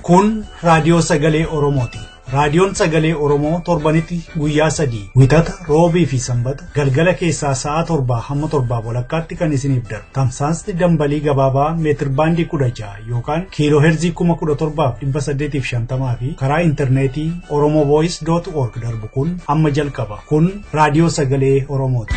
Kun raadiyoo sagalee Oromooti. Raadiyoon sagalee Oromoo torbanitti guyyaa sadii wixata roobii fi sanbata galgala keessaa sa'a 7 hamma 7:30 kan isiniif darbu. Tamsaasni dambalii gabaabaa meetir baandii 16 yookaan kiiloo heerzii 17,850 fi karaa intarneetii oromovoice.org darbu kun amma jalqaba. Kun raadiyoo sagalee Oromooti.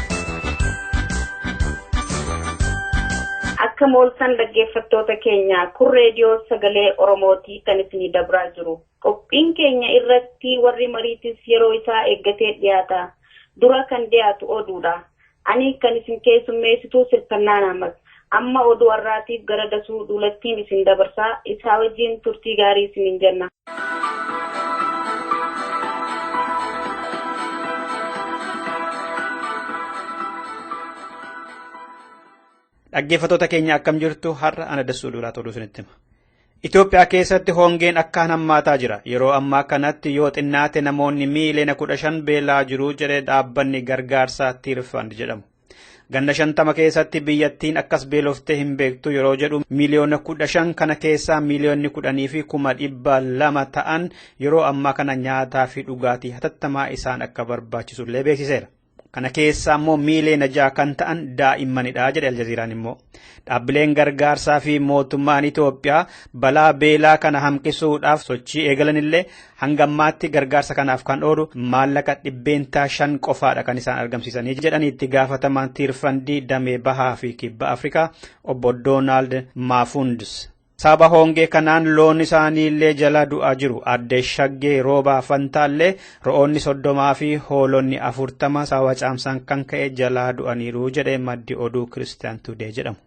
Akka mooltan dhaggeeffattoota keenya kun reediyoo sagalee Oromootii kan isinii dabraa jiru. Qophiin keenya irratti warri mariitis yeroo isaa eeggatee dhiyaata. Dura kan dhiyaatu oduudha. Ani kan isin keessummeessitu Sirfannaa Naamas. Amma oduu har'aatiif gara dasuu duulattiin isin dabarsaa. Isaa wajjin turtii gaarii isiniin jenna. Dhaggeeffattoota keenya akkam jirtu har'a ana Dassuu Duulaa oduu isinitti hima. Itoophiyaa keessatti hongeen akkaan hammaataa jira. Yeroo ammaa kanatti yoo xinnaate namoonni miiliyoona 15 beelaa jiru jedhee dhaabbanni gargaarsaa Tiirfand jedhamu. Ganna 50 keessatti biyyattiin akkas beeloftee hin beektu yeroo jedhu miiliyoona 15 kana keessaa miiliyoonni 10,200 ta'an yeroo ammaa kana nyaataa fi dhugaatii hatattamaa isaan akka barbaachisullee beeksiseera. Kana keessaa immoo miiliyoona 6 kan ta'an daa'immanidha jedhe Aljaziiraan immoo. Dhaabbileen gargaarsaa fi mootummaan Itoophiyaa balaa beelaa kana hanqisuudhaaf sochii eegalanillee hanga ammaatti gargaarsa kanaaf kan oolu maallaqa 5% qofaadha kan isaan argamsiisanii jedhanii itti gaafatamaan Tiirfandii damee bahaa fi kibba Afrikaa obbo Doonaald Maafundis. Sababa hongee kanaan loon isaaniillee jala du'aa jiru. Aadde Shaggee Roobaa Fantaallee ro'oonni 30 fi hoolonni 40 sababa caamsaan kan ka'e jalaa du'aniiru jedhee maddi oduu Kiristiyaan Tudee jedhamu.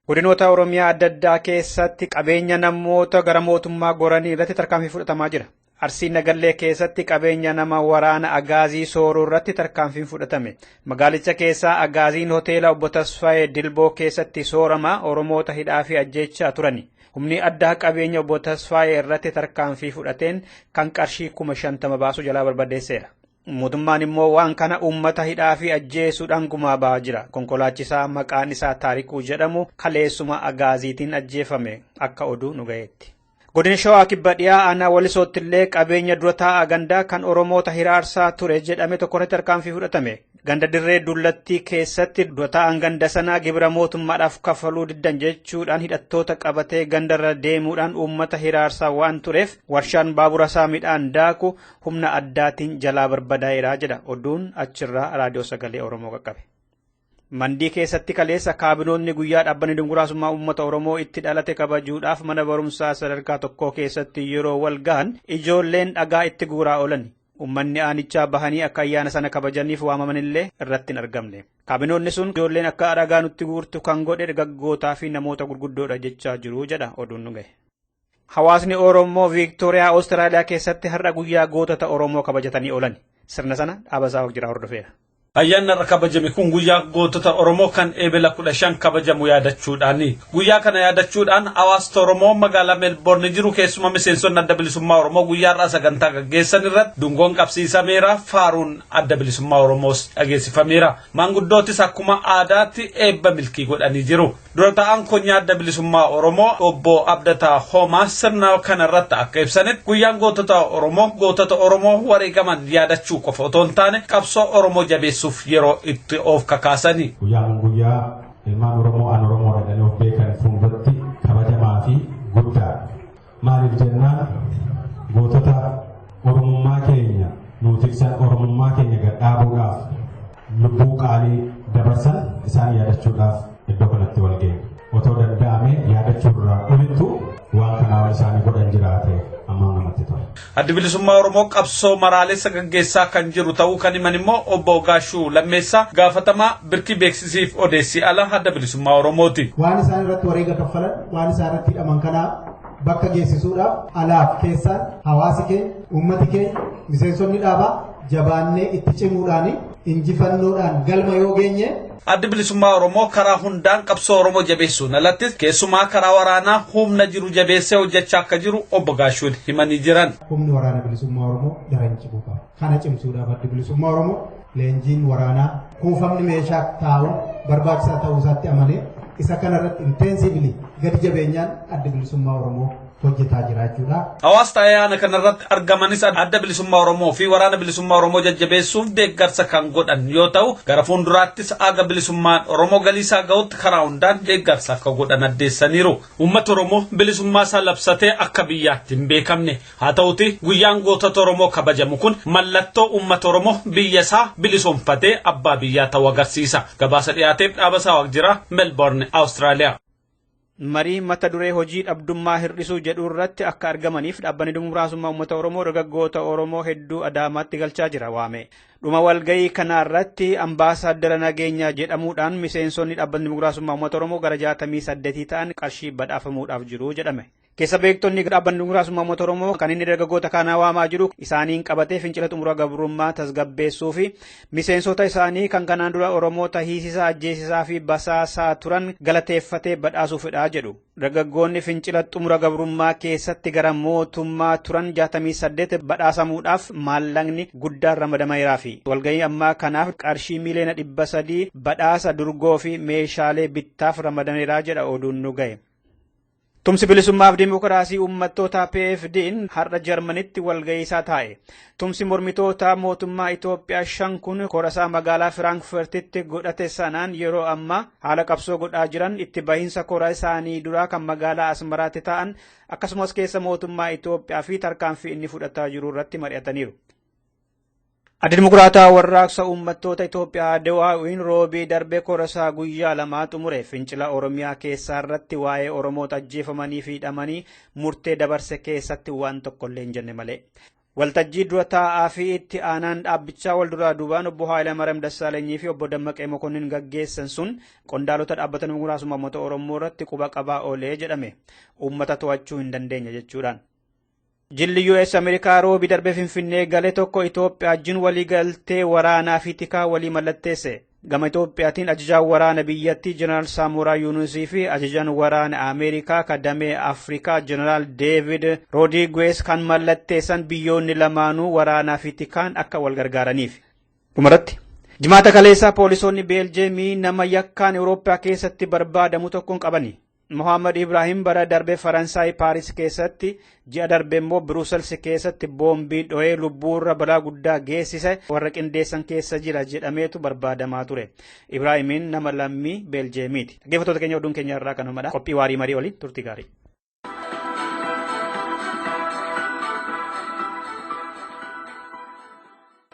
Godinoota Oromiyaa adda addaa keessatti qabeenya namoota gara mootummaa goranii irratti tarkaanfii fudhatamaa jira. Arsii Nagallee keessatti qabeenya nama waraana Agaazii sooruu irratti tarkaanfiin fudhatame. Magaalicha keessaa Agaaziin hoteela obbo Tasfaayee Dilboo keessatti soorama Oromoota hidhaa fi ajjeechaa turani. Humni addaa qabeenya obbo Tasfaayee irratti tarkaanfii fudhateen kan qarshii 50,000 baasu jalaa barbadeesseera. Mootummaan immoo waan kana uummata hidhaa fi ajjeesuudhaan gumaa ba'aa jira. Konkolaachisaa maqaan isaa Taarikuu jedhamu kaleessuma Agaaziitiin ajjeefame akka oduu nu ga'eetti. Godina Shawaa Kibba Dhiyaa aanaa Walisootti illee qabeenya dura taa'aa gandaa kan Oromoota hiraarsaa ture jedhame tokko irratti tarkaanfii fudhatame. Ganda dirree dullattii keessatti dura taa'aan ganda sanaa gibira mootummaadhaaf kaffaluu diddan jechuudhaan hidhattoota qabatee gandarra deemuudhaan uummata hiraarsaa waan tureef warshaan baabura isaa midhaan daaku humna addaatiin jalaa barbadaa'eera jedha oduun achirraa raadiyoo sagalee Oromoo qaqqabe. Mandii keessatti kaleessa kaabinoonni guyyaa dhaabbanni dinguraasummaa uummata Oromoo itti dhalate kabajuudhaaf mana barumsaa sadarkaa tokkoo keessatti yeroo wal gahan ijoolleen dhagaa itti guuraa oolan. Uummanni aanichaa bahanii akka ayyaana sana kabajaniif waamamanillee irratti hin argamne. Kaabinoonni sun ijoolleen akka dhagaa nutti guurtu kan godhe dargaggootaa fi namoota gurguddoodha jechaa jiru jedha oduun nu gahe. Hawaasni Oromoo Viiktooriyaa Awustiraaliyaa keessatti har'a guyyaa gootota Oromoo kabajatanii oolan. Sirna sana dhaabasaa of jira hordofeera. Ayyaanni har'a kabajame kun guyyaa gootota Oromoo kan eebila 15 kabajamu yaadachuudhaani. Guyyaa kana yaadachuudhaan hawaasni Oromoo magaalaa Meelboorni jiru keessuma miseensonni adda bilisummaa Oromoo guyyaa har'aa sagantaa gaggeessan irratti dungoon qabsiisameera, faaruun adda bilisummaa Oromoos dhageessifameera. Maanguddootis akkuma aadaatti eebba milkii godhanii jiru. Dura taa'aan konyaa adda bilisummaa Oromoo obbo Abdataa Hoomaa sirna kanarratti akka ibsanitti guyyaan gootota Oromoo gootota Oromoo wareegaman yaadachuu qofa otoo hin taane qabsoo Oromoo jabeessuuf yeroo itti of kakaasani. Guyyaan kun guyyaa ilmaan Oromoo an Oromoo jedhanii of beekan fuulduratti kabajamaa fi guddaadha. Maaliif jennaan gootota Oromummaa keenya nuu tiksan Oromummaa keenya gad dhaabuudhaaf lubbuu qaalii dabarsan isaan yaadachuudhaaf iddoo kanatti wal geenye. Otoo danda'ame yaadachuurraa olittu waan kanaa ol isaanii godhan jiraate amma namatti tola. Addi bilisummaa Oromoo qabsoo maraalessa gaggeessaa kan jiru ta'uu kan himan immoo obbo Gaashuu Lammeessaa gaafatamaa birkii beeksisiif odeessii ala adda bilisummaa Oromooti. Waan isaan irratti wareega kaffalan, waan isaan irratti hidhaman kanaa bakka geessisuudhaaf alaaf keessaan hawaasi keenya, uummati keenya, miseensonni dhaabaa jabaannee itti cimuudhaan injifannoodhaan galma yoo geenye. Addi bilisummaa Oromoo karaa hundaan qabsoo Oromoo jabeessuun alattis keessumaa karaa waraanaa humna jiru jabeessee hojjechaa akka jiru obbo Gaashuun himanii jiran. Humni waraana bilisummaa Oromoo daran cimuu qaba. Kana cimsuudhaaf addi bilisummaa Oromoo leenjiin waraanaa kuufamni meeshaa taa'uun barbaachisaa ta'uu isaatti amanee isa kanarratti intensively gadi jabeenyaan addi bilisummaa Oromoo Hojjetaa jira jechuudha. Hawaasa ayyaana kanarratti argamanis adda bilisummaa Oromoo fi waraana bilisummaa Oromoo jajjabeessuuf deeggarsa kan godhan yoo ta'u, gara fuulduraattis aga bilisummaan Oromoo galiisaa ga'utti karaa hundaan deeggarsa akka godhan addeessaniiru. Uummata Oromoo bilisummaa isaa labsatee akka biyyaatti hin beekamne. Haa ta'uti guyyaan gootota Oromoo kabajamu kun mallattoo uummata Oromoo biyya isaa bilisoomfatee abbaa biyyaa ta'uu agarsiisa. Gabaasa dhiyaateef Dhaabasaa Waaqjiraa, Melbourne, Awustiraaliyaa. Marii mata duree hojii dhabdummaa hir'isuu jedhu irratti akka argamaniif dhaabbanni Dimokiraasummaa Uummata Oromoo dargaggoota Oromoo hedduu Adaamaatti galchaa jira waame. Dhuma walgahii kana irratti ambaasaaddara nageenyaa jedhamuudhaan miseensonni dhaabbanni Dimokiraasummaa Uummata Oromoo gara 68 ta'an qarshii badhaafamuudhaaf jiru jedhame. Keessa beektonni dhaabbanni Dimokiraasummaa Uummata Oromoo kan inni dargaggoota kana waamaa jiru isaaniin qabatee fincila xumura gabrummaa tasgabbeessuu fi miseensota isaanii kan kanaan dura Oromoota hiisisaa, ajjeesisaa fi basaasaa turan galateeffatee badhaasuufidha jedhu. Dargaggoonni fincila xumura gabrummaa keessatti gara mootummaa turan 68 badhaasamuudhaaf maallaqni guddaan ramadameeraafi. Walgahii ammaa kanaaf qarshii miliyoona 300 badhaasa durgoo fi meeshaalee bittaaf ramadameeraa jedha oduun nu gahe. Tumsi bilisummaaf dimokiraasii uummattoota PFD'n har'a Jarmanitti walga'iisaa taa'e. Tumsi mormitoota mootummaa Itoophiyaa shan kun korasaa magaalaa Firaankifartitti godhate sanaan yeroo ammaa haala qabsoo godhaa jiran itti bahiinsa kora isaanii duraa kan magaalaa Asmaraatti ta'an akkasumas keessa mootummaa Itoophiyaa fi tarkaanfii inni fudhataa jiru irratti mari'ataniiru. Adda Dimokiraataa Warraaqsa Uummattoota Itoophiyaa ADWUI'n roobii darbee korasaa guyyaa lamaa xumure. Fincila Oromiyaa keessaa irratti waa'ee Oromoota ajjeefamanii fi hidhamanii murtee dabarse keessatti waan tokkollee hin jenne malee. Waltajjii dura taa'aa fi itti aanaan dhaabbichaa wal duraa duubaan obbo Haayilamaariyaam Dassaalanyii fi obbo Dammaqee Mokonnin gaggeessan sun qondaalota dhaabbata Dimokiraasummaa Uummata Oromoo irratti quba qabaa oolee jedhame. Uummata to'achuu hin dandeenye jechuudhaan. Jilli US Ameerikaa roobii darbee Finfinnee gale tokko Itoophiyaa wajjin waliigaltee waraanaa fi tikaa walii mallatteesse. Gama Itoophiyaatiin ajajaan waraana biyyattii Jeneraal Saamoraa Yuunusii fi ajajaan waraana Ameerikaa kan damee Afrikaa Jeneraal Deevid Roodriguez kan mallatteessan biyyoonni lamaanuu waraanaa fi tikaan akka wal gargaaraniif. Dhumarratti jimaata kaleessaa poolisoonni Beeljeemii nama yakkaan Awurooppaa keessatti barbaadamu tokkoon qabani. Mohaammed Ibrahim bara darbe Faransaay Paaris keessatti ji'a darbe immoo Biruusels keessatti boombii dho'ee lubbuurra balaa guddaa geessise warra qindeessan keessa jira jedhameetu barbaadamaa ture. Ibrahimiin nama lammii Beeljeemiiti. Dhaggeeffattoota keenya oduun keenya irraa kanumadha. Qophii waarii marii waliin turtii gaarii.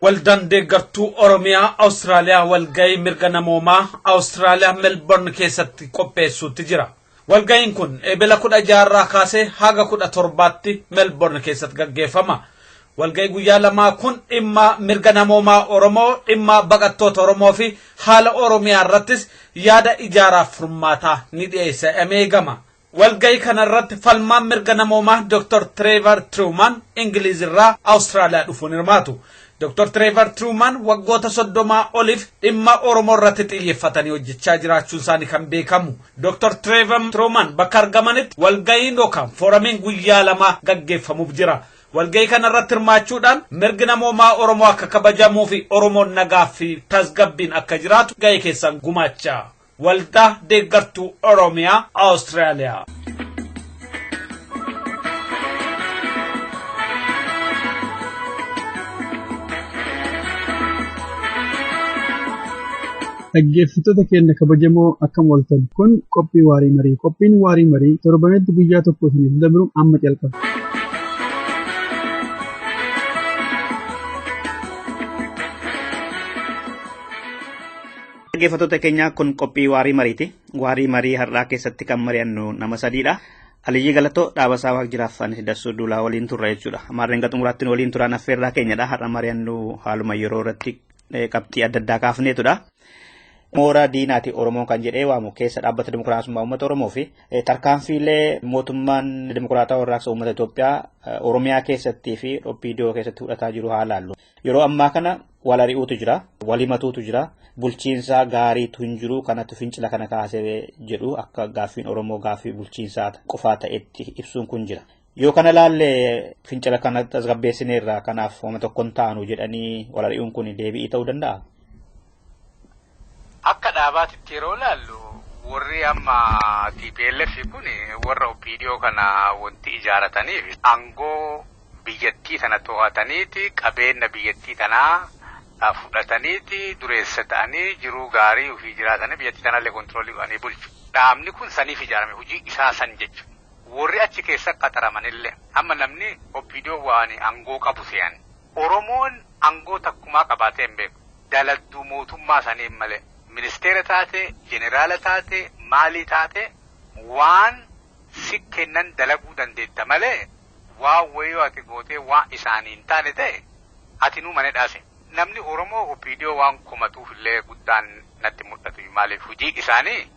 Waldaan deeggartuu Oromiyaa Awustiraaliyaa walgahii mirga namoomaa Awustiraaliyaa Melbourne keessatti qopheessuutti jira. Walgahiin kun eebila 16 irraa kaasee haga 17tti Melbourne keessatti gaggeeffama. Walgahii guyyaa lamaa kun dhimma mirga namoomaa Oromoo, dhimma baqattoota Oromoo fi haala Oromiyaa irrattis yaada ijaaraaf furmaataa ni dhiyeessa eegama. Walgahii kana irratti falmaan mirga namoomaa Dr. Trevor Truman Ingiliiz irraa Awustiraaliyaa dhufuun hirmaatu. Dr. Trevor Truman waggoota 30 oliif dhimma Oromoo irratti xiyyeeffatanii hojjechaa jiraachuun isaanii kan beekamu. Dr. Trevor Truman bakka argamanitti walgahiin yookaan fooramiin guyyaa lamaa gaggeeffamuuf jira. Walgahii kana irratti hirmaachuudhaan mirgi namoomaa Oromoo akka kabajamuu fi Oromoon nagaa fi tasgabbiin akka jiraatu gahee keessan gumaachaa. Waldaa deeggartuu Oromiyaa Awustiraaliyaa. Dhaggeeffattoota keenya kabajamoo akkam ooltan kun qophii waarii marii. Qophiin waarii marii torbanitti guyyaa tokko isiniif dabru amma jalqaba. Dhaggeeffattoota keenya kun qophii waarii mariiti. Waarii marii har'aa keessatti kan mari'annu nama sadiidha. Aliyyii Galatoo Dhaabasaa Waaqjiraaf anis Dassuu Duulaa waliin turra jechuudha. Amaarreen xumuraatti waliin turaan affeerraa keenyadha. Har'a mari'annu haaluma yeroo irratti qabxii adda addaa kaafneetudha. Mooraa diinaati Oromoon kan jedhee waamu keessa dhaabbata Dimokiraasummaa Uummata Oromoo fi tarkaanfiilee mootummaan Dimokiraataa Warraaqsa Uummata Itoophiyaa Oromiyaa keessattii fi OPDO keessatti fudhataa jiru haa laallu. Yeroo ammaa kana wal ari'uutu jira, wal himatuutu jira, bulchiinsa gaariitu hin jiru, kanatu fincila kana kaasee jedhu akka gaaffiin Oromoo gaaffii bulchiinsaa qofaa ta'etti ibsuun kun jira. Yoo kana laalle fincila kana tasgabbeessineerra kanaaf wama tokkoon taanu jedhanii wal ari'uun kun deebi'ii ta'uu danda'a? Akka dhaabaatitti yeroo laallu warri Warri amma TPLF kun warra OPDO kana wanti ijaarataniif aangoo biyyattii tana to'ataniiti qabeenya biyyattii tanaa fudhataniiti dureessa ta'anii jiruu gaarii ofii jiraatanii biyyattii tanallee kontiroolii godhanii bulchu. Dhaabni kun saniif ijaarame hojii isaa san jechuudha. Warri achi keessa qaxaramanillee amma namni OPDO waan aangoo qabu se'an. Oromoon aangoo takkumaa qabaatee hin beeku. Daladduu mootummaa saniin malee. Ministeera taate, jeneraala taate, maalii taate waan si kennan dalaguu dandeetta malee waan wayii ati gootee waan isaanii hin taane ta'e ati nuu mana dhaase. Namni Oromoo OPDO waan komatuuf illee guddaan natti mul'atu. Maaliif hojii isaanii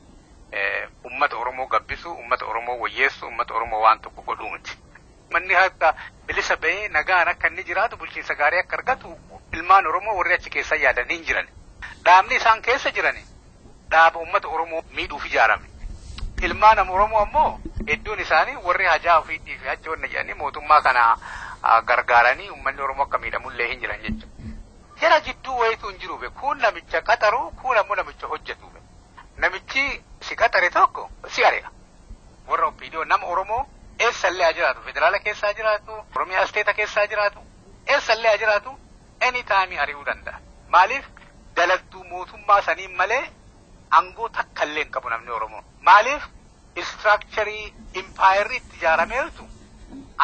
uummata Oromoo gabbisu, uummata Oromoo wayyeessu, uummata Oromoo waan tokko godhuu miti. Manni akka bilisa bahee nagaan akka inni jiraatu bulchiinsa gaarii akka argatu ilmaan Oromoo warri achi keessa yaadan hin jiran. Dhaabni isaan keessa jiran dhaaba uummata Oromoo miidhuuf ijaarame. Ilmaan Oromoo ammoo hedduun isaanii warri hajaa ofiitii fi achi wanna jedhanii mootummaa kana gargaaranii uummanni Oromoo akka miidhamullee hin jiran jechuudha. Jara jidduu wayitu hin jiru kun namicha qaxaru kun ammoo namicha hojjetu. Namichi si qaxare tokko si ari'a. Warra OPDO nama Oromoo eessallee haa jiraatu federaala keessa haa jiraatu Oromiyaa isteeta keessa haa jiraatu eessallee haa jiraatu anytime ari'uu danda'a. Maaliif dalagduu mootummaa saniin malee aangoo takka illee hin qabu namni Oromoo. Maaliif istiraakcharii impaayerri itti ijaarameertu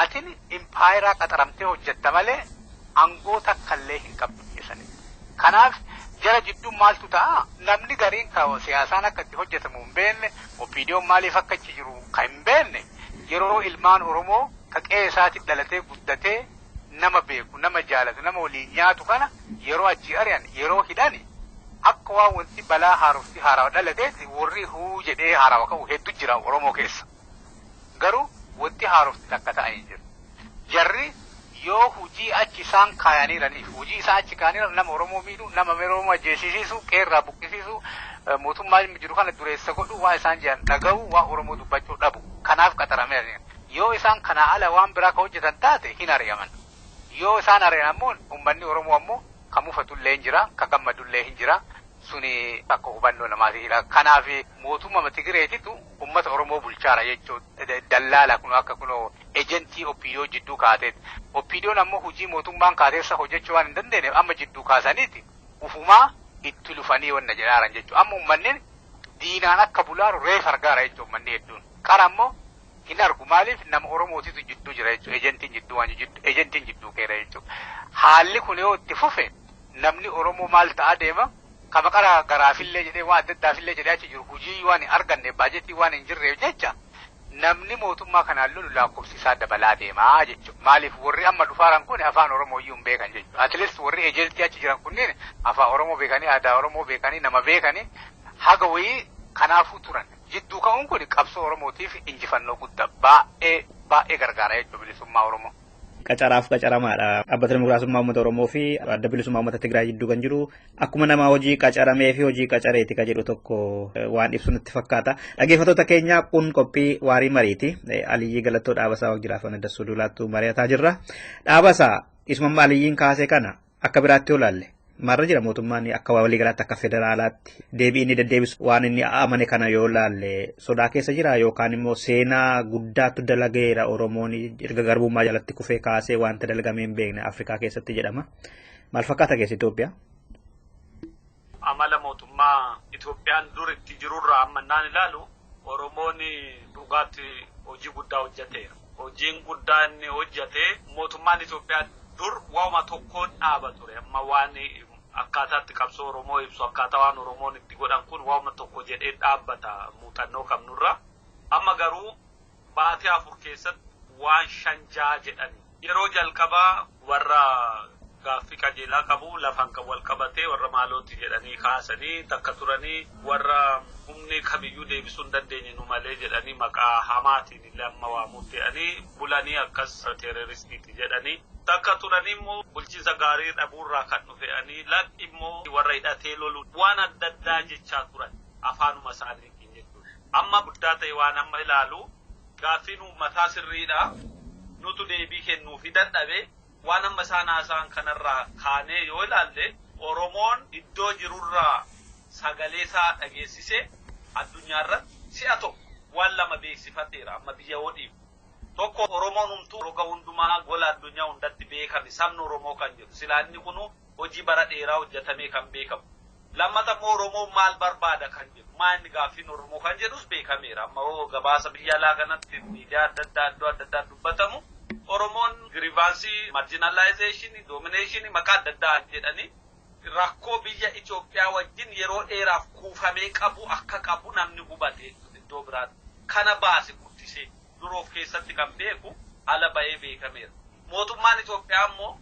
atin impaayeraa qaxaramtee hojjetta malee aangoo takka illee hin qabdu keessanii. Kanaaf jara jidduu maaltu ta'a? Namni gariin ka siyaasaan akka itti hojjetamu hin beekne, OPDOn maaliif akka achi jiru kan hin beekne, yeroo ilmaan Oromoo ka qe'ee isaatti dhalatee guddatee nama beeku, nama jaalatu, nama waliin nyaatu kana yeroo achi ari'an, yeroo hidhan akka waan wanti balaa haarofti haarawa dhalateeti warri huu jedhee haarawa ka'u hedduu jira Oromoo keessa. Garuu wanti haarofti takka ta'anii jiru. Jarri yoo hojii achi isaan kaayaniiraniif hojii isaan achi kaayaniiran nama Oromoo miidhu, nama Oromoo ajjeesisiisu, qeerraa buqqisiisu, mootummaa jiru kana dureessa godhu waa isaan jedhan dhaga'u waa Oromoo dubbachuu dhabu. Kanaaf qaxarameera. Yoo isaan kanaa ala waan biraa ka hojjetan taate hin ari'aman. Yoo isaan ari'an ammoo uummanni Oromoo ammoo ka mufatullee hin jira, ka gammadullee hin jira. Suni akka hubannoo namaatiidha. Kanaaf mootummaa Tigireetitu uummata Oromoo bulchaara jechuudha. Dallaala kun akka kunoo ejentii OPDO jidduu kaateeti. OPDOn ammoo hojii mootummaan kaateessa hojjechuu waan hin dandeenyeef amma jidduu kaasaniiti ufumaa itti lufanii wanna jedhaaran jechuudha. Amma uummanni diinaan akka bulaaru reef argaara jechuudha uummanni hedduun. Qara ammoo hin argu maaliif nama Oromootitu jidduu jira jechuudha. Ejentiin jidduu waan jidduu ejentiin jidduu keera jechuudha. Haalli kun yoo itti fufe namni Oromoo maal ta'aa deema? Kama qara garaafillee jedhee waan adda addaafillee jedhee achi jiru hojii waan hin arganne baajetii waan hin jirreef jecha namni mootummaa kanaan lolu lakkoofsi isaa dabalaa deemaa jechuudha. Maaliif warri amma dhufaaran kun afaan Oromoo iyyuu hin beekan jechuudha. At least warri ejentii achi jiran kunneen afaan Oromoo beekanii aadaa Oromoo beekanii nama beekanii haga wayii kanaafuu turan. Jidduu ka'uun kun qabsoo Oromootiif injifannoo guddaa baay'ee baay'ee gargaara jechuudha bilisummaa Oromoo. Qacaraaf qacaramaadha. Dhaabbata Dimokiraasummaa Uummata Oromoo fi Adda Bilisummaa Uummata Tigraay jidduu kan jiru akkuma nama hojii qacaramee fi hojii qacareeti kan jedhu tokko waan ibsu natti fakkaata. Dhaggeeffattoota keenya kun qophii waarii mariiti. Aliyyii Galattoo Dhaabasaa Waqjiraaf Dassuu Duulaattuu mari'ataa jirra. Dhaabasaa isuma Aliyyiin kaasee kana akka biraatti yoo ilaalle Maarra jira mootummaan akka waliigalaatti akka federaalaatti deebii inni deddeebisu waan inni amane kana yoo laalle sodaa keessa jira yookaan immoo seenaa guddaatu dalageera Oromoon erga garbummaa jalatti kufee kaasee wanta dalagamee hin beekne Afrikaa keessatti jedhama. Maal fakkaata keessa Itoophiyaa? Amala mootummaa Itoophiyaan dur itti jirurraa ammannaan ilaalu Oromoon dhugaatti hojii guddaa hojjeteera. Hojiin guddaa inni hojjete mootummaan Itoophiyaa dur waanuma tokkoon dhaaba ture. Amma waan akkaataatti qabsoo Oromoo ibsu akkaataa waan Oromoon itti godhan kun waanuma tokko jedhee dhaabbata muuxannoo qabnurra. Amma garuu baatii 4 keessatti waan 5 6 jedhani. Yeroo jalqabaa warra gaaffii qajeelaa qabu lafaan kan wal qabatee warra maalooti jedhanii kaasanii takka turanii warra humni kamiyyuu deebisuu hin dandeenye nu malee jedhanii maqaa hamaatiin illee amma waamuutti jedhanii bulanii akkas teeroristiiti jedhanii takka turanii immoo bulchiinsa gaarii dhabuurraa kan dhufe'anii lakki immoo warra hidhatee lolu waan adda addaa jechaa turan afaanuma isaaniitiin jechuudha. Amma guddaa ta'e waan amma ilaalu gaaffiin uummataa sirriidha. Nutu deebii kennuufi dadhabe waan amma isaan haasa'an kanarraa kaanee yoo ilaalle Oromoon iddoo jirurraa sagalee isaa dhageessisee addunyaa irratti Si'a tokko waan lama beeksifateera amma biyya wodhiif. Tokko Oromoon humtuu roga hundumaa gola addunyaa hundatti beekame sabni Oromoo kan jedhu. Silaa inni kunu hojii bara dheeraa hojjetamee kan beekamu. Lammata immoo Oromoon maal barbaada kan jedhu. Maa inni gaaffiin Oromoo kan jedhus beekameera. Amma hoo gabaasa biyya alaa kanatti miidiyaa adda addaa iddoo adda addaa dubbatamu. Oromoon grievance, marginalization, domination maqaa adda addaa jedhanii rakkoo biyya Itoophiyaa wajjin yeroo dheeraaf kuufamee qabu akka qabu namni hubate iddoo biraatti. Kana baase guddisee dura of keessatti kan beeku ala ba'ee beekameera. Mootummaan Itoophiyaa immoo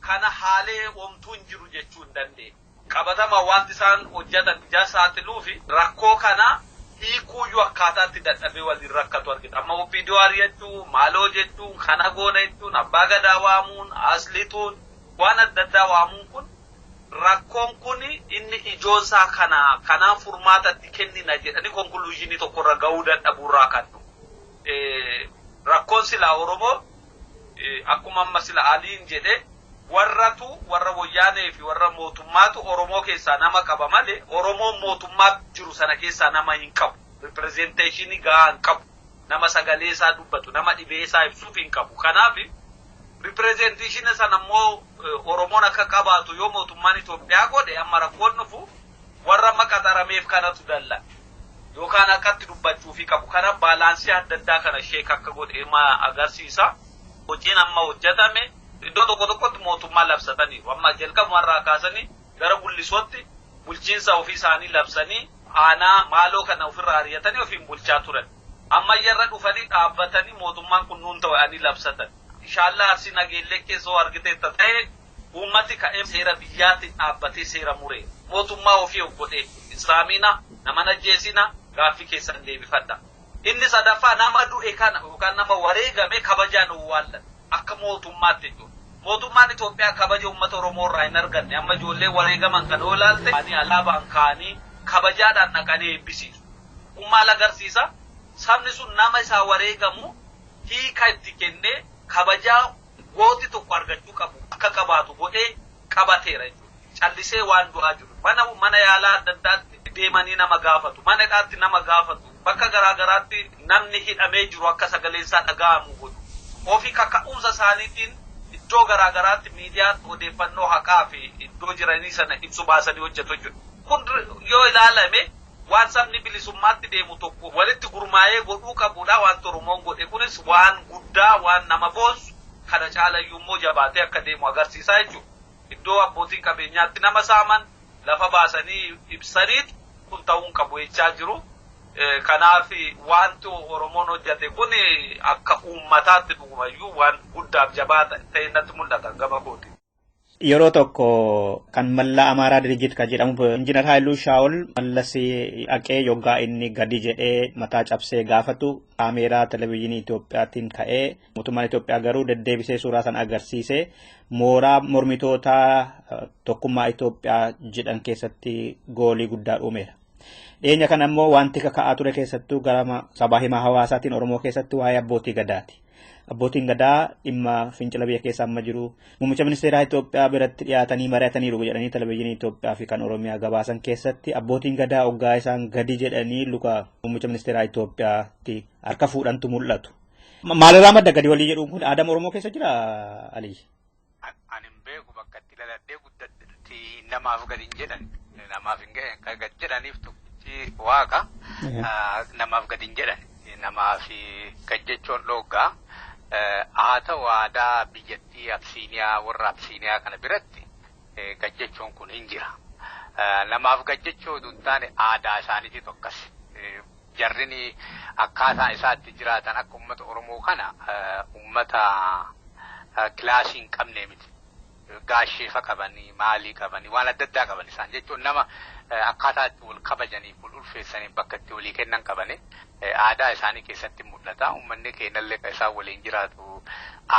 kana haalee homtuu hin jiru jechuu hin dandeenye. Qabatama wanti isaan hojjetan ija saaxiluu fi rakkoo kana hiikuuyyuu akkaataatti dadhabee waliin rakkatu argina. Amma OPDO ari'achuu, maaloo jechuun, kana goona jechuun, abbaa gadaa waamuun, aslituun, waan adda addaa waamuun kun rakkoon kun inni ijoonsaa kana kanaan furmaatatti kennina jedhanii konkuluuzinii tokkorra gahuu dadhabuurraa kan dhufu. Rakkoon silaa Oromoo akkuma amma sila Aliin jedhe warratu warra wayyaanee fi warra mootummaatu Oromoo keessaa nama qaba malee Oromoon mootummaa jiru sana keessaa nama hin qabu. Ripirezenteeshinii gahaa hin qabu. Nama sagalee isaa dubbatu, nama dhibee isaa ibsuuf hin qabu. Kanaaf ripirezenteeshinii sana immoo Oromoon akka qabaatu yoo mootummaan Itoophiyaa godhe amma rakkoon dhufu warra maqaxarameef kanatu dalla. Yookaan akkatti dubbachuufii qabu. Kana baalaansii adda addaa kana sheek akka godhe agarsiisa. Hojiin amma hojjetame iddoo tokko tokkotti mootummaa labsataniiru. Amma jalqabumarraa kaasanii gara gullisootti bulchiinsa ofii isaanii labsanii aanaa maaloo kana ofirraa ari'atanii ofiin bulchaa turan. Amma yarra dhufanii dhaabbatanii mootummaan kun nuun ta'anii labsatan. Inshaallaa Arsii Nageellee keessa hoo argiteetta ta'e uummati ka'ee seera biyyaatiin dhaabbatee seera muree mootummaa ofii of godhee hin saamina, nama ajjeesina, gaaffii keessan deebifadha. Inni sadaffaa nama du'e kana yookaan nama wareegame kabajaan owwaallan akka mootummaatti jechuudha. Mootummaan Itoophiyaa kabaja uummata Oromoo irraa hin arganne. Amma ijoollee wareegaman kan yoo ilaalte alaabaan kaa'anii kabajaadhaan dhaqanii eebbisiisu. Kun maal agarsiisa? Sabni sun nama isaa wareegamu hiika itti kennee kabajaa gooti tokko argachuu qabu akka qabaatu godhee qabateera jechuudha. Callisee waan du'aa jiru. Mana yaalaa adda addaatti deemanii nama gaafatu. Mana hidhaatti nama gaafatu. Bakka garaa garaatti namni hidhamee jiru akka sagaleen isaa dhaga'amu godhu. Ofii kaka'umsa isaaniitiin iddoo garaa garaatti miidiyaan odeeffannoo haqaa fi iddoo jiranii sana ibsu baasanii hojjetu jechuudha. Kun yoo ilaalame waan sabni bilisummaatti deemu tokko walitti gurmaa'ee godhuu qabudha waan Oromoon godhe kunis waan guddaa waan nama boonsu kana caalayyuu immoo jabaatee akka deemu agarsiisaa jechuudha. Iddoo abbootiin qabeenyaatti nama saaman lafa baasanii ibsaniit kun ta'uun qabu jechaa jiru. Kanaaf wanti Oromoon hojjete kun akka uummataatti dhugumayyuu waan guddaaf jabaa ta'e natti mul'ata gama kooti. Yeroo tokko kan mallaa Amaaraa Dirijit kan jedhamu Injiinar Haayiluu Shaawol mallas dhaqee yoggaa inni gadi jedhee mataa cabsee gaafatu kaameeraa televezyiinii Itoophiyaatiin ka'ee mootummaan Itoophiyaa garuu deddeebisee suuraa sana agarsiisee mooraa mormitootaa tokkummaa Itoophiyaa jedhan keessatti goolii guddaa uumeera. Dhiyeenya kana immoo wanti kaka'aa ture keessattuu gara sabaa himaa hawaasaatiin Oromoo keessatti waa'ee abbootii gadaati. Abbootiin gadaa dhimma fincila biyya keessa amma jiru muummicha ministeeraa Itoophiyaa biratti dhiyaatanii mari'ataniiru jedhanii televezyiinii Itoophiyaa fi kan Oromiyaa gabaasan keessatti abbootiin gadaa hoggaa isaan gadi jedhanii luka muummicha ministeeraa Itoophiyaatti harka fuudhantu mul'atu. Maalirraa madda gadi walii jedhuun kun aadaa Oromoo keessa jira Alii? Ani hin beeku bakka itti dhaladhee guddadhetti namaaf gadi hin jedhan. Namaaf hin gad jedhaniif tokkichi waaqa namaaf gadi hin jedhan. Namaaf gad jechuun dhooggaa. Haa ta'u aadaa biyyattii Absiiniyaa warra Absiiniyaa kana biratti gad jechuun kun hin jira. Namaaf gad jechuu osoo hin taane aadaa isaaniititu akkas. Jarrin akkaataa isaatti jiraatan akka uummata Oromoo kana uummata kilaasii hin qabne miti. Gaasheefa qabanii, maalii qabanii, waan adda addaa qaban isaan jechuun nama akkaataa itti wal kabajanii, wal ulfeessanii bakka itti walii kennan qabanii aadaa isaanii keessatti mul'ata. Uummanni keenyallee kan isaan waliin jiraatu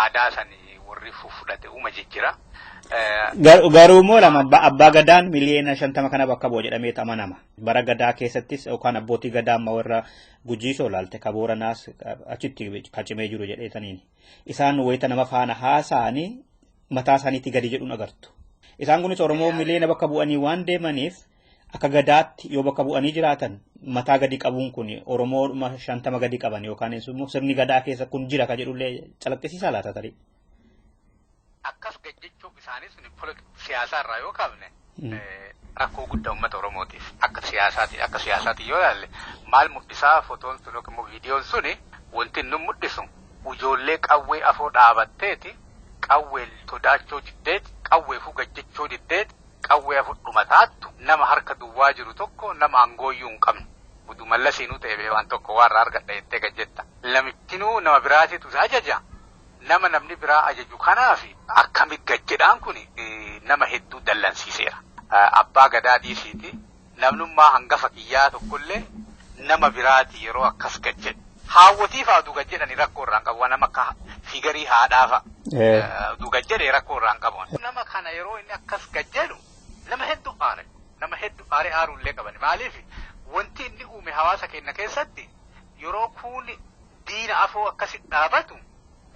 aadaa sanii warri fudhate uuma jijjira. Garuu immoo lama abbaa gadaan miliyoona 50 kana bakka bu'a jedhamee amanama. Bara gadaa keessattis yookaan abbootii gadaa amma warra Gujii ilaalte ka Booranaas achitti kacimee jiru jedheetaniini. Isaan wayita nama faana haasa'anii mataa isaaniitti gadi jedhuun agartu. Isaan kunis Oromoo miliyoona bakka bu'anii waan deemaniif Akka gadaatti yoo bakka bu'anii jiraatan mataa gadi qabuun kun Oromoo 50 gadi qaban yookaan immoo sirni gadaa keessa kun jira ka jedhullee calaqqisiisaa laata tarii. Akkas jechuun isaanii sun siyaasaa irraa yoo kaafne rakkoo guddaa uummata Oromootiif akka siyaasaati yoo ilaalle maal mul'isaa fotoon sun yookiin immoo viidiyoon suni wanti inni mul'isu ijoollee qawwee afoo dhaabatteeti qawwee sodaachoo diddeeti qawwee fugajjechoo diddeeti qawwee afur dhumataattu nama harka duwwaa jiru tokko nama aangooyyuu hin qabne. Utuu mallasiinuu ta'e waan tokko waan irraa argadha jettee gajjetta. Namichinuu nama biraatitu isa ajaja. Nama namni biraa ajaju kanaaf akkamitti gajjedhaan kun nama hedduu dallansiiseera. Abbaa gadaa dhiisiiti. Namnummaa hangafa kiyyaa tokkollee nama biraati yeroo akkas gajjedhu. Haawwotii fa'aa utuu gajjedhani rakkoo irraa hin qabu. Nama akka figarii haadhaa fa'a. Utuu gajjedhee rakkoo irraa hin qabu. Nama kana yeroo inni akkas gajjedhu nama hedduu aare. Nama hedduu aaree aaruullee qaban. Maaliif wanti inni uume hawaasa keenya keessatti yeroo kuun diina afoo akkasitti dhaabatu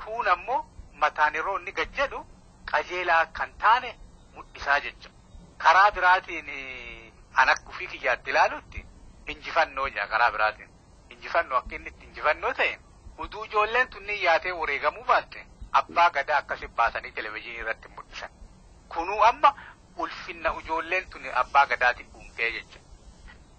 kuun ammoo mataan yeroo inni gajjedhu qajeelaa kan taane mul'isaa jecha. Karaa biraatiin an akka ofii kiyyaatti ilaalutti injifannoo jira karaa biraatiin. Injifannoo akka inni itti injifannoo ta'e utuu ijoolleen tunni yaatee wareegamuu baatte abbaa gadaa akkasi baasanii televizyiinii irratti mul'isan. Kunuu amma ulfinna ijoolleen tuni abbaa gadaatiin uumtee jecha.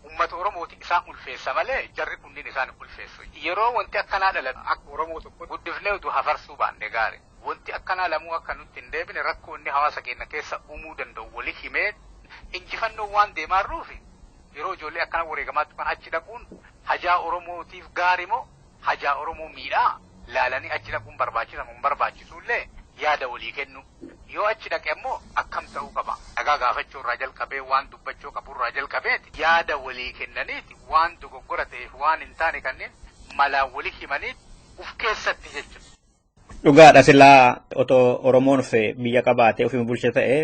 Uummata Oromooti isaan ulfeessa malee jarri kunniin isaan ulfeessu. Yeroo wanti akkanaa dhalatu akka Oromoo tokko guddifnee utuu hafarsuu baanne gaari. Wanti akkanaa lamuu akka nutti hin deebine rakkoo inni hawaasa keenya keessa uumuu danda'u wali himee injifannoo waan deemaa jirruufi yeroo ijoollee akkana wareegamaatti kan achi dhaquun hajaa Oromootiif gaari moo hajaa Oromoo miidhaa laalanii achi dhaquun barbaachisa moo hin barbaachisullee yaada walii kennu. Yoo achi dhaqe ammoo akkam ta'uu qaba. Dhagaa gaafachuu irraa jalqabee waan dubbachuu qabu irraa jalqabeeti yaada walii kennaniiti waan dogoggora ta'eef waan hin taane kanneen malaan walii himaniiti uf keessatti jechuudha. Dhugaadha silaa otoo Oromoon biyya qabaatee ofii bulcha ta'e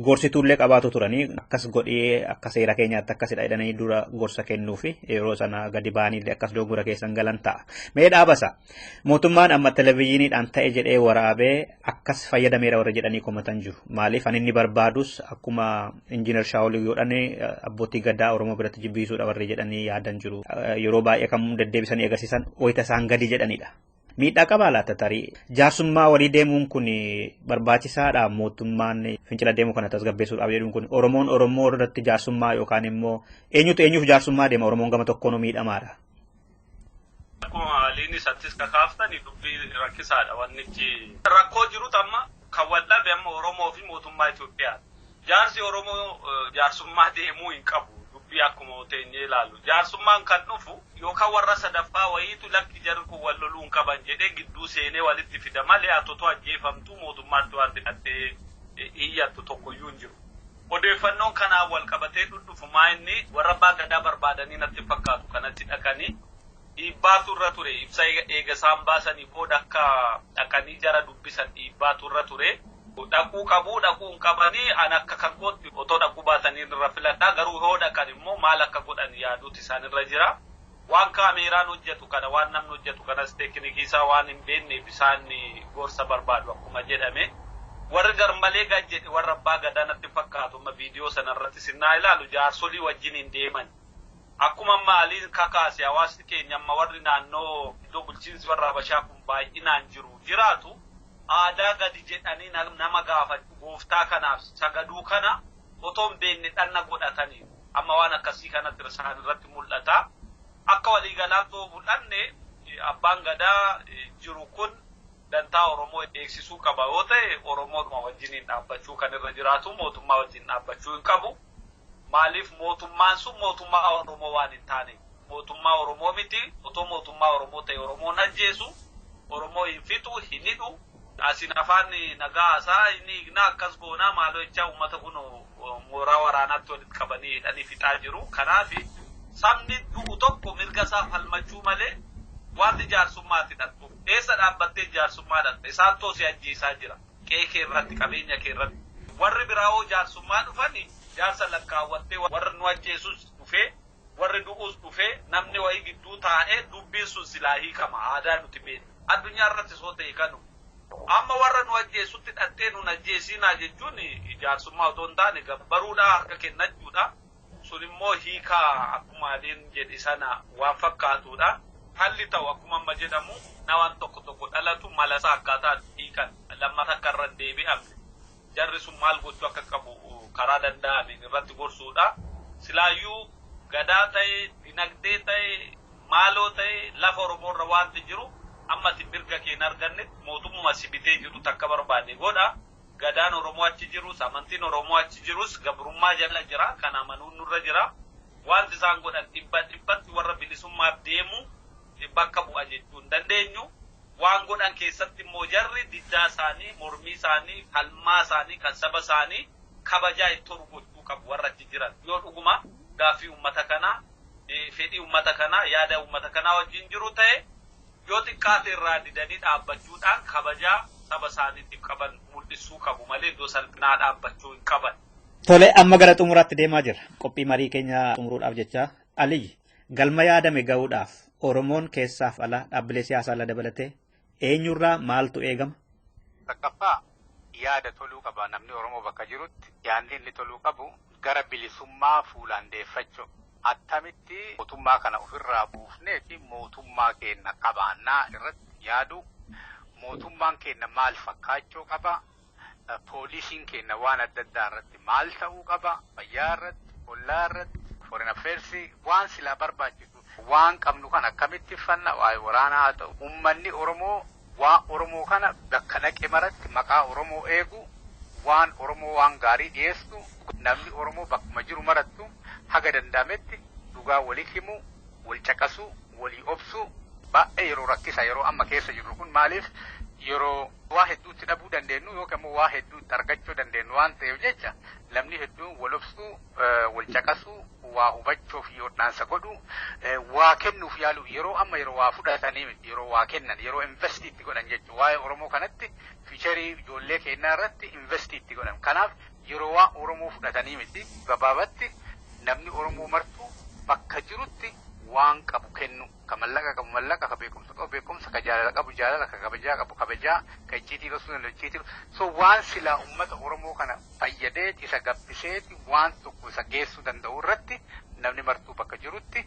gorsituullee qabaatu turanii akkas godhee akka seera keenyaatti akkasidha jedhanii dura gorsa kennuufi yeroo sana gadi ba'aniillee akkas dogoggora keessan galan ta'a. Mee dhaabasa mootummaan amma televizyiiniidhaan ta'e jedhee waraabee akkas fayyadameera warra jedhanii komatan jiru. Maaliif ani inni barbaadus akkuma injiinar Shaawol godhan abbootii gadaa Oromoo biratti jibbisuudha warri jedhanii yaadan jiru. Yeroo baay'ee kan deddeebisanii agarsiisan wayita isaan gadi jedhanidha. Miidhaa qabaa laata tarii jaarsummaa walii deemuun kun barbaachisaadha mootummaan fincila deemuu kana tasgabbeessuudhaaf jedhuun kun Oromoon Oromoo irratti jaarsummaa yookaan immoo eenyutu eenyuuf jaarsummaa deema Oromoon gama tokkoon miidhamaadha. Akkuma aliin isattis kakaaftani dubbii rakkisaadha wannichi. Rakkoo jirutu amma kan wal dhabe amma Oromoo fi mootummaa Itoophiyaa. Jaarsi Oromoo jaarsummaa deemuu hin qabu. Dubbii akkuma teenyee ilaallu. Jaarsummaan kan dhufu yookaan warra sadaffaa wayiitu lakki jarri kun wal loluu hin qaban jedhee gidduu seenee walitti fida malee atoto ajjeefamtuu mootummaatti waan hidhattee iyyattu tokkoyyuu hin jiru. Odeeffannoon kanaan wal qabatee dhudhufu maa inni warra abbaa gadaa barbaadanii natti fakkaatu kanatti dhaqanii dhiibbaatu irra ture ibsa eega isaan baasanii booda akka dhaqanii jara dubbisan dhiibbaatu irra ture. Dhaquu qabuu dhaquu hin qabanii an akka kan kootti otoo dhaquu baatanii irra filadhaa garuu yoo dhaqan immoo maal akka godhan yaaduuti isaan irra jira. Waan kaameeraan hojjetu kana waan namni hojjetu kanas teeknikii isaa waan hin beekneef isaan gorsa barbaadu akkuma jedhame. Warri garmalee gad jedhe warra abbaa gadaa natti fakkaatu amma viidiyoo sana irratti sinnaa ilaalu jaarsolii wajjin hin deeman. Akkuma maaliin kakaase hawaasni keenya amma warri naannoo iddoo bulchiinsi warra Habashaa kun baay'inaan jiru jiraatu aadaa gadi jedhanii nama gaafachuu gooftaa kanaaf sagaduu kana otoo hin beekne dhanna godhatanii amma waan akkasii kanatti isaan irratti mul'ata. Akka waliigalaatti yoo fudhanne abbaan gadaa jiru kun dantaa Oromoo eegsisuu qaba yoo ta'e Oromoodhuma wajjiniin dhaabbachuu kan irra jiraatu mootummaa wajjin dhaabbachuu hin qabu. Maaliif mootummaan sun mootummaa Oromoo waan hin taane mootummaa Oromoo miti otoo mootummaa Oromoo ta'e Oromoon ajjeesu Oromoo hin fixu hin hidhu asin afaan nagaa isaa inni hiiknaa akkas goonaa maaloo jechaa uummata kun mooraa waraanaatti walitti qabanii hidhanii fixaa jiru. Kanaaf sabni du'u tokko mirga isaa falmachuu malee wanti jaarsummaatti dhaqxu eessa dhaabbattee jaarsummaa dhaqxe isaan toosii ajjeesaa jira qe'ee kee irratti qabeenya kee irratti warri biraa hoo jaarsummaa dhufanii jaarsa lakkaawwattee warri nu ajjeesus dhufee warri du'us dhufee namni wayii gidduu taa'ee dubbiin sun silaa hiikama aadaa nuti beekna addunyaa irratti soo ta'e kanu amma warra nu ajjeesutti dhaqxee nun ajjeesinaa jechuun jaarsummaa otoo hin taane gabbaruudha harka kennachuudha. Sun immoo hiikaa akkuma Aliin jedhe sana waan fakkaatudha. Halli ta'u akkuma amma jedhamu na waan tokko tokko dhalatu malasaa akkaataa hiikan lammata akka irra deebi'amne. Jarri sun maal gochuu akka qabu karaa danda'ameen irratti gorsuudha. Silaayyuu gadaa ta'e, dinagdee ta'e, maaloo ta'e lafa Oromoorra waanti jiru ammati mirga kee hin argannetti mootummuma si bitee jiru takka barbaade godha. Gadaan Oromoo achi jirus, amantiin Oromoo achi jirus gabrummaa jala jira. Kan amanuun nurra jira. Wanti isaan godhan dhibba dhibbatti warra bilisummaaf deemu bakka bu'a jechuu hin dandeenyu. Waan godhan keessatti immoo jarri diddaa isaanii, mormii isaanii, falmaa isaanii, kan saba isaanii kabajaa itti horu gochuu qabu warra achi jiran. Yoo dhuguma gaaffii uummata kanaa, fedhii uummata kanaa, yaada uummata kanaa wajjin jiru ta'e yoo xiqqaate irraa didanii dhaabbachuudhaan kabajaa saba isaaniitiif qaban mul'isuu qabu malee iddoo salphinaa dhaabbachuu hin qaban. Tole, amma gara xumuraatti deemaa jira. Qophii marii keenya xumuruudhaaf jecha Aliyyi, galma yaadame ga'uudhaaf Oromoon keessaaf ala dhaabbilee siyaasaa ala dabalatee eenyurraa maaltu eegama? Takkaffaa, yaada toluu qaba namni Oromoo bakka jirutti. Yaadni inni toluu qabu gara bilisummaa fuulaan deeffachuu. Attamitti mootummaa kana ofirraa buufnee fi mootummaa keenya qabaannaa irratti yaadu. Mootummaan keenya maal fakkaachuu qaba? Poolisiin keenya waan adda addaa irratti maal ta'uu qaba? Fayyaa irratti, ollaa irratti, foreign affairs, waan silaa barbaachisu. Waan qabnu kan akkamitti uffanna, waa'ee waraanaa haa ta'u. Uummanni Oromoo waan Oromoo kana bakka dhaqe maratti maqaa Oromoo eegu, waan Oromoo waan gaarii dhiyeessu, namni Oromoo bakkuma jiru marattu haga danda'ametti dhugaa walii himu, wal caqasu, walii obsu. Baay'ee yeroo rakkisa yeroo amma keessa jirru kun, maaliif yeroo waa hedduutti dhabuu dandeenyu yookaan immoo waa hedduutti argachuu dandeenyu waan ta'eef jecha, namni hedduun wal obsuu, wal caqasuu, waa hubachuu fi hodhaansa godhu, waa kennuuf yaalu. Yeroo amma yeroo waa fudhatanii miti, yeroo waa kennan, yeroo invest itti godhan jechuudha. Waa'ee Oromoo kanatti, future ijoollee keenyaa irratti invest itti godhan. Kanaaf yeroo waa Oromoo fudhatanii miti. Gabaabatti namni Oromoo martuu bakka jirutti waan qabu kennu, ka mallaqa qabu mallaqa, ka beekumsa qabu beekumsa, ka jaalala qabu jaalala, ka kabajaa qabu kabajaa, ka icciitii dhoksuu danda'u icciitii. So waan silaa ummata Oromoo kana fayyadee isa gabbiseeti waan tokko isa geessuu danda'u irratti namni martuu bakka jirutti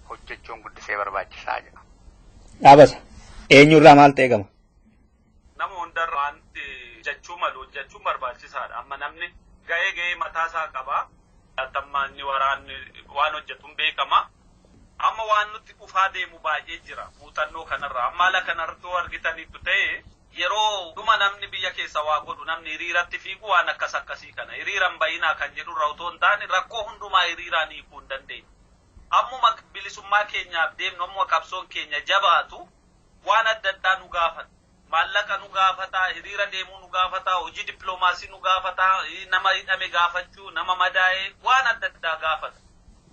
hojjechuun guddisee barbaachisaa jedha. Dhaabasa. Eenyurraa maaltu eegama? Nama hundarra wanti hojjechuu malu hojjechuun barbaachisaadha. Amma namni ga'ee ga'ee mataasaa qaba. Amma inni waraanni waan hojjetuun beekama. Amma waan nutti dhufaa deemu baay'ee jira muuxannoo kanarra. Amma haala kanarratti yoo argitaniittu ta'e, yeroo dhuma namni biyya keessa waa godhu, namni hiriiratti fiigu waan akkas akkasii kana hiriiran bayinaa kan jedhurra otoo hin taane, rakkoo hundumaa hiriiraan hiikuu hin dandeenye. Ammuma bilisummaa keenyaaf deemnu, ammuma qabsoon keenya jabaatu, waan adda addaa nu gaafata. Maallaqa nu gaafata, hiriira deemuu nu gaafata, hojii dippiloomaasii nu gaafata, nama hidhame gaafachuu, nama madaa'e, waan adda addaa gaafata.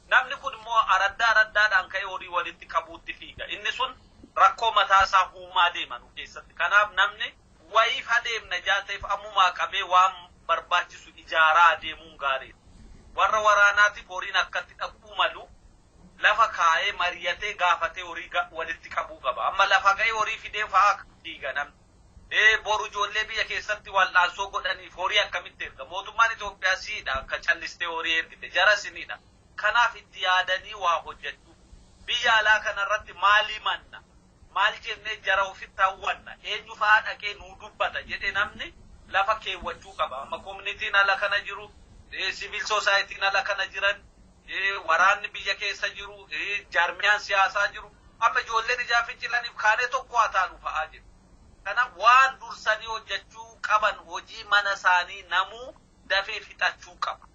Namni kun immoo araddaa araddaadhaan ka'ee horii walitti qabuutti fiiga. Inni sun rakkoo mataasaa uumaa deema nu keessatti. Kanaaf namni wayiif adeemna jaateef ammumaa qabee waan barbaachisu ijaaraa adeemuun gaariidha. Warra waraanaatiif horiin akkatti dhaquu malu lafa kaa'ee, mari'atee, gaafatee horii walitti qabuu qaba. Amma lafa ga'ee horii fidee fa'aa fiiga namni. Boru ijoollee biyya keessatti wal'aansoo godhaniif horii akkamitti erga? Mootummaan Itoophiyaa siidha akka callistee horii ergite, jara siniidha. Kanaaf itti yaadanii waa hojjechuu. Biyya alaa kanarratti maalii manna? Maal jennee jara ofitti hawwanna? Eenyu fa'aa dhaqee nuu dubbata jedhee namni lafa keewwachuu qaba. Amma communityn ala kana jiru, civil societyn ala kana jiran, waraanni biyya keessa jiru, jaarmiyaan siyaasaa jiru. Amma ijoolleen ijaa fincilaniif kaanee tokko haa taanu fa'aa jiru. Kanaaf waan dursanii hojjechuu qaban hojii mana isaanii namuu dafee fixachuu qaba.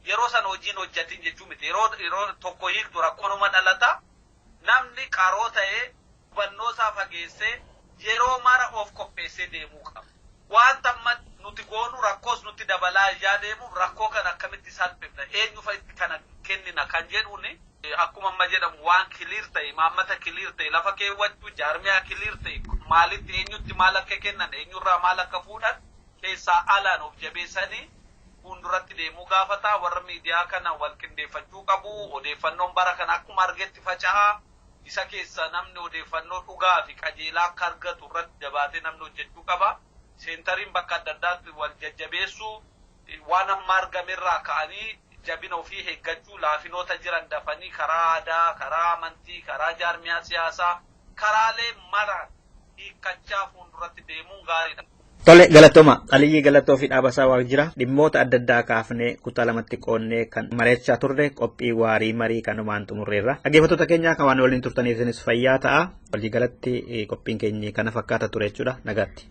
Yeroo sana hojiin hojjetin jechuu miti. Yeroo tokko hiiktu rakkoonuma dhalata. Namni qaroo ta'ee hubannoo isaa fageessee yeroo mara of qopheessee deemuu qaba. Wanta amma nuti goonu rakkoos nutti dabalaa ijaa deemuuf, rakkoo kana akkamitti salphifna, eenyu fa'itti kana kennina kan jedhuuni, akkuma amma jedhamu waan clear ta'e, imaammata clear ta'e lafa keewwachuu, jaarmiyaa clear ta'e, maalitti eenyutti maal akka kennan, eenyurraa maal akka fuudhan, keessaa alaan of jabeessanii fuulduratti deemuu gaafata. Warra miidiyaa kana wal qindeeffachuu qabu. Odeeffannoon bara kana akkuma argetti faca'aa, isa keessa namni odeeffannoo dhugaa fi qajeelaa akka argatu irratti jabaatee namni hojjechuu qaba. Centeriin bakka adda addaatti wal jajjabeessuu, waan amma argamerraa ka'anii Jabina ofii eeggachuu, laafinoota jiran dafanii karaa aadaa, karaa amantii, karaa jaarmiyaa siyaasaa, karaalee maraan hiikkachaa fuulduratti deemuun gaariidha. Tole, galatooma. Aliyyii Galatoo fi Dhaabasaa Waaqjira dhimmoota adda addaa kaafnee kutaa lamatti qoonnee kan mari'achaa turre qophii waarii marii kanumaan xumurreerra. Dhaggeeffattoota keenya kan waan waliin turtaniif isinis fayyaa ta'a. Walii galatti qophiin keenya kana fakkaata ture jechuudha. Nagaatti.